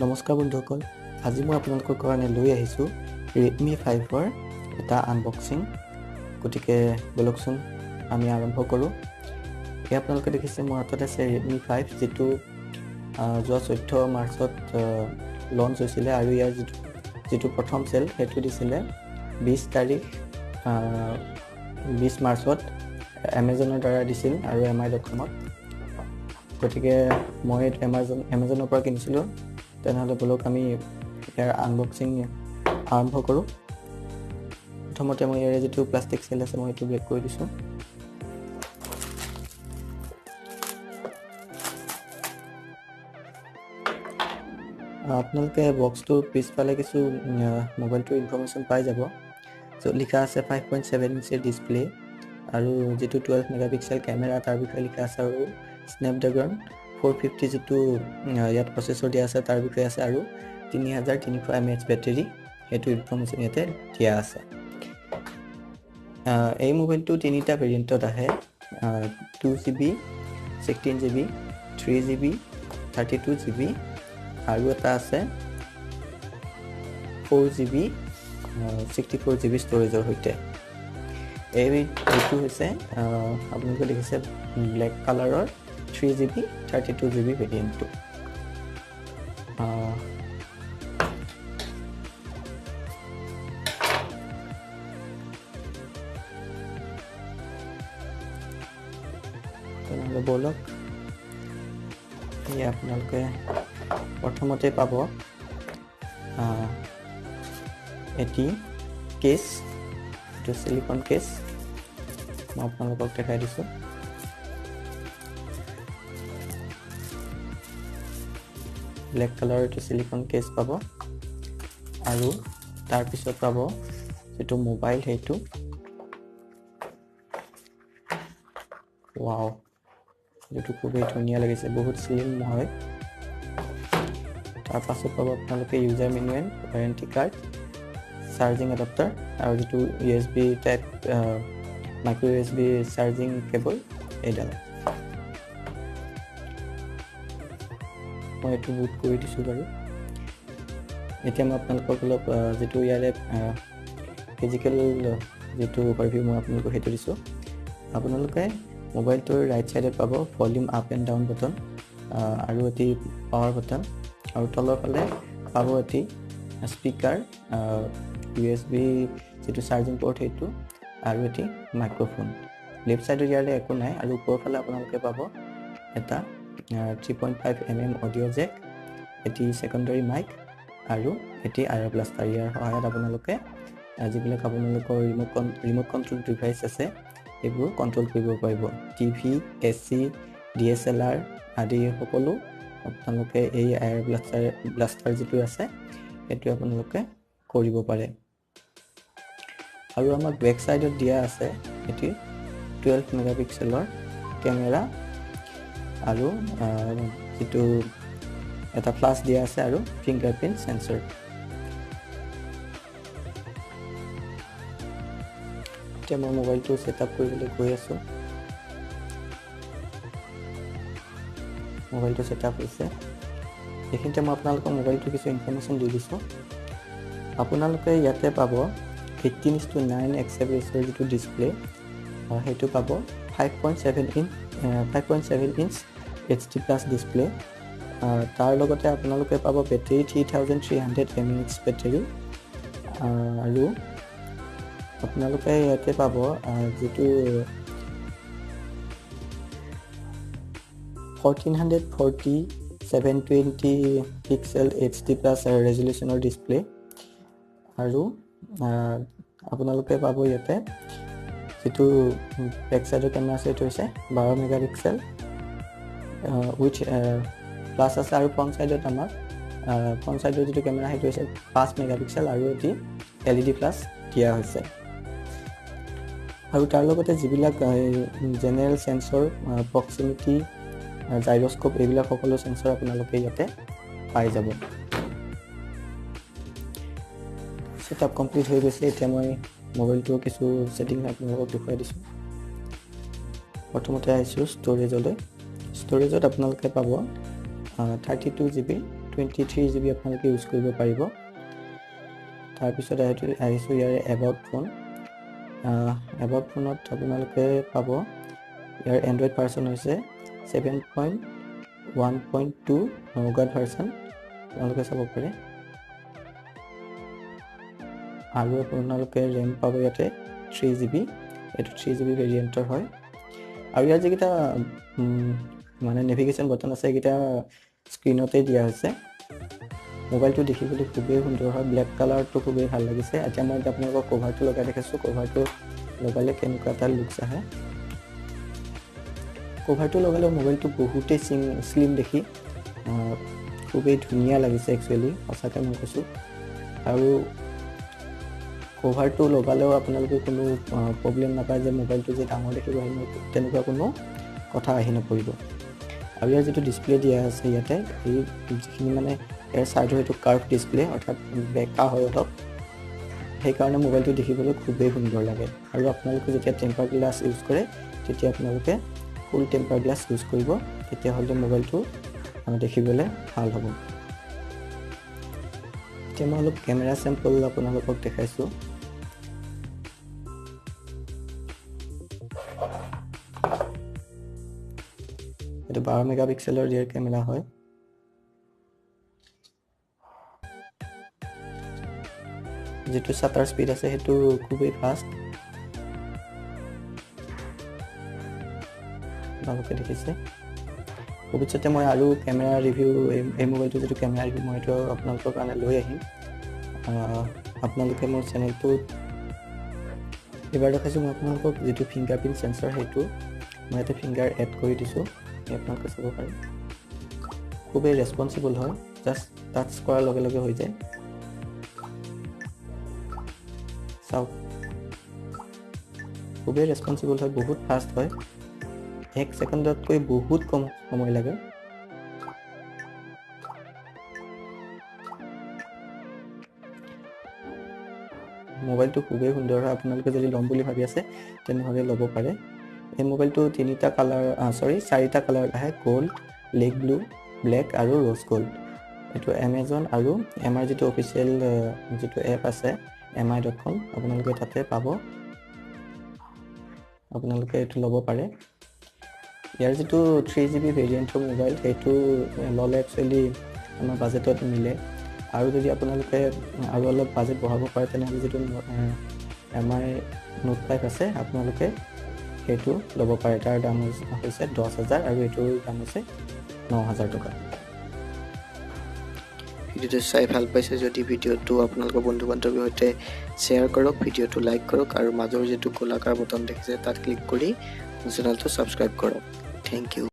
নমস্কাৰ বন্ধুসকল, আজি মই আপোনালোকৰ কাৰণে লৈ আহিছোঁ ৰেডমি 5ৰ এটা আনবক্সিং। গতিকে ব'লকচোন আমি আৰম্ভ কৰোঁ। এই আপোনালোকে দেখিছে মোৰ হাতত আছে ৰেডমি 5, যিটো যোৱা 14 মাৰ্চত লঞ্চ হৈছিলে আৰু ইয়াৰ যিটো প্ৰথম চেল সেইটো দিছিলে 20 তাৰিখ 20 মাৰ্চত এমেজনৰ দ্বাৰা দিছিল আৰু mi.comত। গতিকে মই এমেজনৰ পৰা কিনিছিলোঁ। তেনেহ'লে ব'লক আমি ইয়াৰ আনবক্সিং আৰম্ভ কৰোঁ। প্ৰথমতে মই ইয়াৰে যিটো প্লাষ্টিক চেল আছে মই সেইটো ব্ৰেক কৰি দিছোঁ। আপোনালোকে বক্সটোৰ পিছফালে কিছু মোবাইলটোৰ ইনফৰ্মেশ্যন পাই যাব। য'ত লিখা আছে 5.7 ইঞ্চিৰ ডিছপ্লে আৰু যিটো 12 মেগাপিক্সেল কেমেৰা তাৰ বিষয়ে লিখা আছে আৰু স্নেপড্ৰেগন 450 যিটো ইয়াত প্ৰচেছৰ দিয়া আছে তাৰ বিষয়ে আছে আৰু 3300 mAh battery, সেইটো ইনফৰ্মেশ্যন ইয়াতে দিয়া আছে। এই মোবাইলটো তিনিটা ভেৰিয়েণ্টত আহে, 2 GB, 16 GB, 3 GB, 32 GB আৰু এটা আছে 4 GB, 64 GB ষ্ট'ৰেজৰ সৈতে। এইটো হৈছে আপোনালোকে দেখিছে ব্লেক কালাৰৰ 3 GB, 32 GB ভেৰিয়েণ্টটো। তেনেহ'লে ব'লক, এই আপোনালোকে প্ৰথমতে পাব এটি কেছ, এইটো চিলিকন কেছ, মই আপোনালোকক দেখাই দিছোঁ। ব্লেক কালাৰৰ এইটো চিলিকন কেছ পাব আৰু তাৰপিছত পাব যিটো মোবাইল সেইটো। ৱাও, এইটো খুবেই ধুনীয়া লাগিছে, বহুত শ্লিম হয়। তাৰপাছত পাব আপোনালোকে user manual, warranty card, charging adapter আৰু যিটো USB type micro USB charging cable এইডাল। মই এইটো বুট কৰি দিছোঁ বাৰু। এতিয়া মই আপোনালোকক অলপ যিটো ইয়াৰে ফিজিকেল যিটো অভাৰভিউ মই আপোনালোকক সেইটো দিছোঁ। আপোনালোকে মোবাইলটোৰ ৰাইট ছাইডত পাব volume up and down button আৰু এটি পাৱাৰ বটন আৰু তলৰ ফালে পাব এটি স্পীকাৰ, USB যিটো চাৰ্জিং পৰ্ট সেইটো আৰু এটি মাইক্ৰ'ফোন। লেফ্ট ছাইডত ইয়াৰে একো নাই আৰু ওপৰৰ ফালে আপোনালোকে পাব এটা 3.5 mm audio Jack, এটি ছেকেণ্ডাৰী মাইক আৰু এটি আয়াৰ ব্লাষ্টাৰ। ইয়াৰ সহায়ত আপোনালোকে যিবিলাক আপোনালোকৰ ৰিম'ট কণ্ট্ৰল ডিভাইচ আছে সেইবোৰ কণ্ট্ৰল কৰিব পাৰিব। টিভি, এচি, DSLR আদি সকলো আপোনালোকে এই আয়াৰ ব্লাষ্টাৰ যিটো আছে সেইটো আপোনালোকে কৰিব পাৰে। আৰু আমাক বেক ছাইডত দিয়া আছে এটি 12 মেগাপিক্সেলৰ কেমেৰা আৰু যিটো এটা ফ্লাছ দিয়া আছে আৰু ফিংগাৰপ্ৰিণ্ট চেন্সৰ। এতিয়া মই মোবাইলটো ছেট আপ কৰিবলৈ গৈ আছোঁ। মোবাইলটো ছেট আপ হৈছে। এইখিনিতে মই আপোনালোকৰ মোবাইলটোৰ কিছু ইনফৰ্মেশ্যন দি দিছোঁ। আপোনালোকে ইয়াতে পাব 18:9 এক্সেপ ৰেচিঅ'ৰ যিটো ডিছপ্লে সেইটো পাব, 5.7 inch HD+ display. তাৰ লগতে আপোনালোকে পাব battery 3300 mAh battery আৰু আপোনালোকে ইয়াতে পাব যিটো 1440 720 পিক্সেল HD+ ৰেজলিউশ্যনৰ ডিছপ্লে আৰু আপোনালোকে পাব ইয়াতে যিটো বেক চাইডৰ কেমেৰা আছে সেইটো হৈছে 12 মেগাপিক্সেল উইথ ফ্লাছ আছে আৰু ফ্ৰণ্ট চাইডত আমাক ফ্ৰণ্ট চাইডৰ যিটো কেমেৰা সেইটো হৈছে 5 মেগাপিক্সেল আৰু এটি LED flash দিয়া হৈছে। আৰু তাৰ লগতে যিবিলাক জেনেৰেল চেন্সৰ, প্ৰক্সিমিটি, জাইৰস্কোপ এইবিলাক সকলো চেন্সৰ আপোনালোকে ইয়াতে পাই যাব। ছেট আপ কমপ্লিট হৈ গৈছে। এতিয়া মই মোবাইলটোৰ কিছু ছেটিং আপোনালোকক দেখুৱাই দিছোঁ। প্ৰথমতে আহিছোঁ ষ্ট'ৰেজলৈ। ষ্ট'ৰেজত আপোনালোকে পাব 32 GB, 23 GB আপোনালোকে ইউজ কৰিব পাৰিব। তাৰপিছত আহিছোঁ ইয়াৰে এবাউট ফোন। এবাউট ফোনত আপোনালোকে পাব ইয়াৰ এণ্ড্ৰইড ভাৰ্চন হৈছে 7.1.2 নৌগাট ভাৰ্চন, আপোনালোকে চাব পাৰে। আৰু আপোনালোকে ৰেম পাব ইয়াতে 3 GB, এইটো 3 GB ভেৰিয়েণ্টৰ হয়। আৰু ইয়াৰ যিকেইটা মানে নেভিগেশ্যন বটন আছে সেইকেইটা স্ক্ৰীণতে দিয়া হৈছে। মোবাইলটো দেখিবলৈ খুবেই সুন্দৰ হয়, ব্লেক কালাৰটো খুবেই ভাল লাগিছে। এতিয়া মই আপোনালোকক কভাৰটো লগাই দেখাইছোঁ, কভাৰটো লগালে কেনেকুৱা এটা লুকছ আহে। কভাৰটো লগালে মোবাইলটো বহুতেই শ্লিম দেখি, খুবেই ধুনীয়া লাগিছে একচুৱেলি, সঁচাকৈ মই কৈছোঁ। আৰু কভাৰটো লগালেও আপোনালোকে কোনো প্ৰব্লেম নাপায় যে মোবাইলটো যে ডাঙৰ দেখিব, তেনেকুৱা কোনো কথা আহি নপৰিব। আৰু ইয়াৰ যিটো ডিছপ্লে দিয়া আছে ইয়াতে, এই যিখিনি মানে ইয়াৰ চাইডৰ সেইটো কাৰ্ভ ডিছপ্লে, অৰ্থাৎ বেকা হয় অলপ, সেইকাৰণে মোবাইলটো দেখিবলৈ খুবেই সুন্দৰ লাগে। আৰু আপোনালোকে যেতিয়া টেম্পাৰ গ্লাছ ইউজ কৰে তেতিয়া আপোনালোকে ফুল টেম্পাৰ গ্লাছ ইউজ কৰিব, তেতিয়াহ'লে মোবাইলটো দেখিবলৈ ভাল হ'ব। এতিয়া মই অলপ কেমেৰা চেম্পল আপোনালোকক দেখাইছোঁ। এইটো 12 মেগাপিক্সেলৰ ৰিয়েৰ কেমেৰা হয়। যিটো শ্বাটাৰ স্পীড আছে সেইটো খুবেই ফাষ্ট, আপোনালোকে দেখিছে। ভৱিষ্যতে মই আৰু কেমেৰা ৰিভিউ, এই মোবাইলটো যিটো কেমেৰা ৰিভিউ মই এইটো আপোনালোকৰ কাৰণে লৈ আহিম। আপোনালোকে মোৰ চেনেলটোত এইবাৰ দেখাইছোঁ মই আপোনালোকক যিটো ফিংগাৰপ্ৰিণ্ট চেঞ্চৰ, সেইটো মই ইয়াতে ফিংগাৰ এড কৰি দিছোঁ, আপোনালোকে চাব পাৰে। খুবেই ৰেচপনচিবল হয়, জাষ্ট টাচ কৰাৰ লগে লগে হৈ যায়। চাওক, খুবেই ৰেচপনচিবল হয়, বহুত ফাষ্ট হয়, 1 ছেকেণ্ডতকৈ বহুত কম সময় লাগে। মোবাইলটো খুবেই সুন্দৰ হয়, আপোনালোকে যদি ল'ম বুলি ভাবি আছে তেনেহ'লে ল'ব পাৰে। এই মোবাইলটো চাৰিটা কালাৰ আহে, গ'ল্ড, লেক ব্লু, ব্লেক আৰু ৰ'জ গ'ল্ড। এইটো এমেজন আৰু এম আইৰ যিটো অফিচিয়েল যিটো এপ আছে mi.com, আপোনালোকে তাতে পাব, আপোনালোকে এইটো ল'ব পাৰে। ইয়াৰ যিটো 3 GB ভেৰিয়েণ্টৰ মোবাইল সেইটো ল'লে একচুৱেলি আমাৰ বাজেটত মিলে। আৰু যদি আপোনালোকে আৰু অলপ বাজেট বঢ়াব পাৰে তেনেহ'লে যিটো এম আই নোট 5 আছে আপোনালোকে সেইটো ল'ব পাৰে। তাৰ দাম হৈছে 10,000 আৰু এইটোৰ দাম হৈছে 9,000 টকা। ভিডিঅ'টো চাই ভাল পাইছে যদি ভিডিঅ'টো আপোনালোকৰ বন্ধু বান্ধৱীৰ সৈতে শ্বেয়াৰ কৰক, ভিডিঅ'টো লাইক কৰক আৰু মাজৰ যিটো গোলাকাৰ বটন দেখিছে তাত ক্লিক কৰি চেনেলটো ছাবস্ক্ৰাইব কৰক। Thank you.